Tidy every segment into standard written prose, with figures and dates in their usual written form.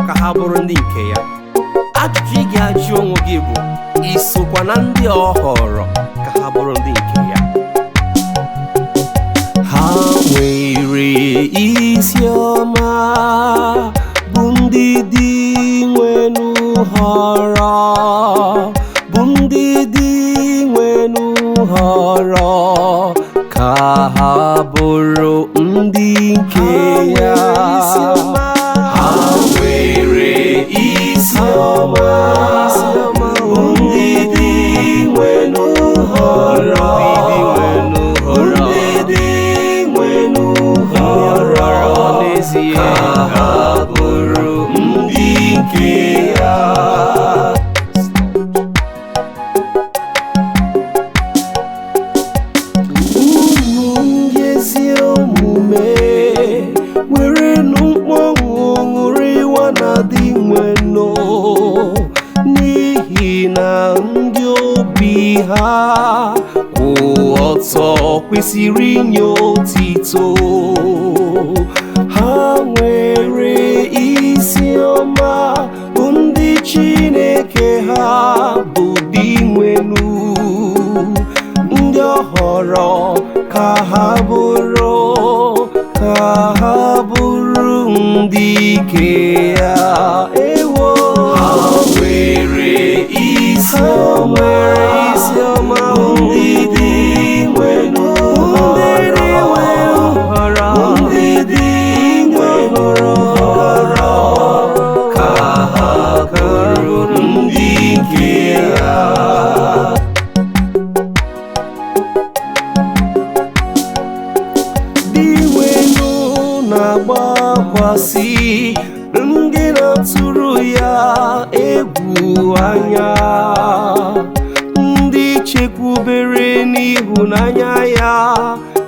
ka ha bụrụ ndị nke ya. Ajụjụ ị ga-ajụ onwe gị bụ, ị sokwa na ndị ọ họrọ ka ha bụrụ ndị nke ya? Ha nwere isi ọma bụ ndị dị nwenu họrọ, bụ ndị dị nwenu họrọ ka ha bụrụ ndị nke ya. Ha nwere isi ọma bụ ndị dị nwenu họrọ, ndị dị nwenu họrọ ka ha bụrụ ndị nke ya. Unu ndị ezi omume, werenụ mkpọnwụ ṅụrịwa na dị nwenu, n'ihi na ndị obi ha kwụ ọtọ kwesịrị inye otito. Ha nwere isi ọma bụ ndị Chineke ha bụ dị nwenu, ndị ọ họrọ ka ha bụrụ, ka ha bụrụ ndị ike ya. Ewo, ha nwere isi ọma, ndị dị nwenu họrọ, ndị dị nwenu họrọ ka ha bụrụ ndị nke ya. Dị nwenu na-agbakwasị ndị na-atụrụ ya egwu anya, ndị chekwubere n'ịhụnanya ya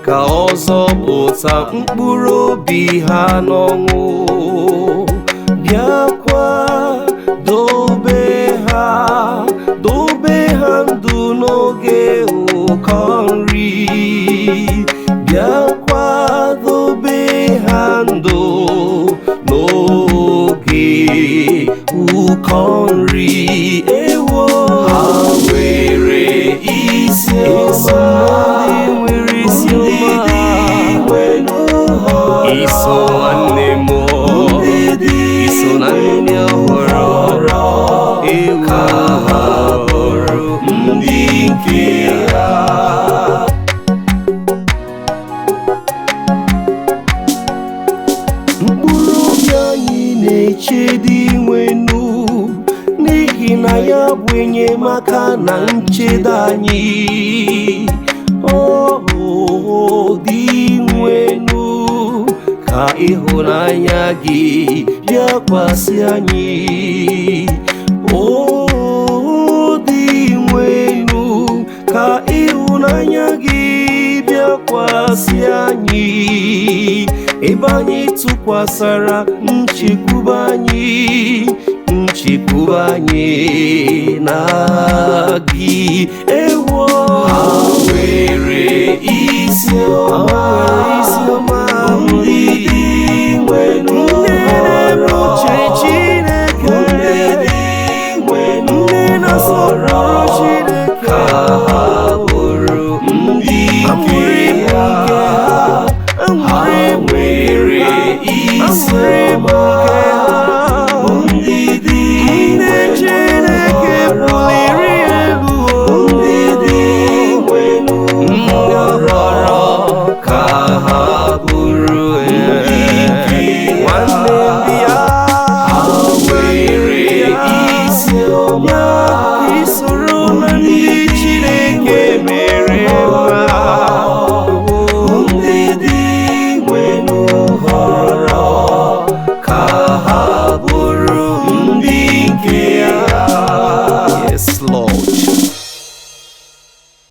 ka ọ zọpụta mkpụrụ obi ha n'ọnwụ. Bịakwa dobe ha, dobe ha ndụ n'oge ụkọ nri. Bịakwa dobe ha ndụ n'oge ụkọ nri. Ewo, ha nwere isi ọma, ndị dị nwenu họrọ, iso nwanne m, iso na ndị ọhụrụ, ewo, ka ha bụrụ ndị nke ya. Mkpụrụ obi anyị na-eche dị nwenu, n'ihi na ya bụ enyemaka na nchedo anyị. Ọ bụ dị nwenu, ka ịhụnanya gị bịakwasị anyị. O dị nwenu, ka ịhụnanya gị bịakwasị anyị. Ebe anyị tụkwasara nchekwube anyị, nchekwube anyị na gị. Ewo, ha nwere isi ọma, ndị dị nwenu họrọ, Chineke, ndị dị nwenu họrọ ka ha bụrụ ndị nke ya. Ha nwere isi ọma.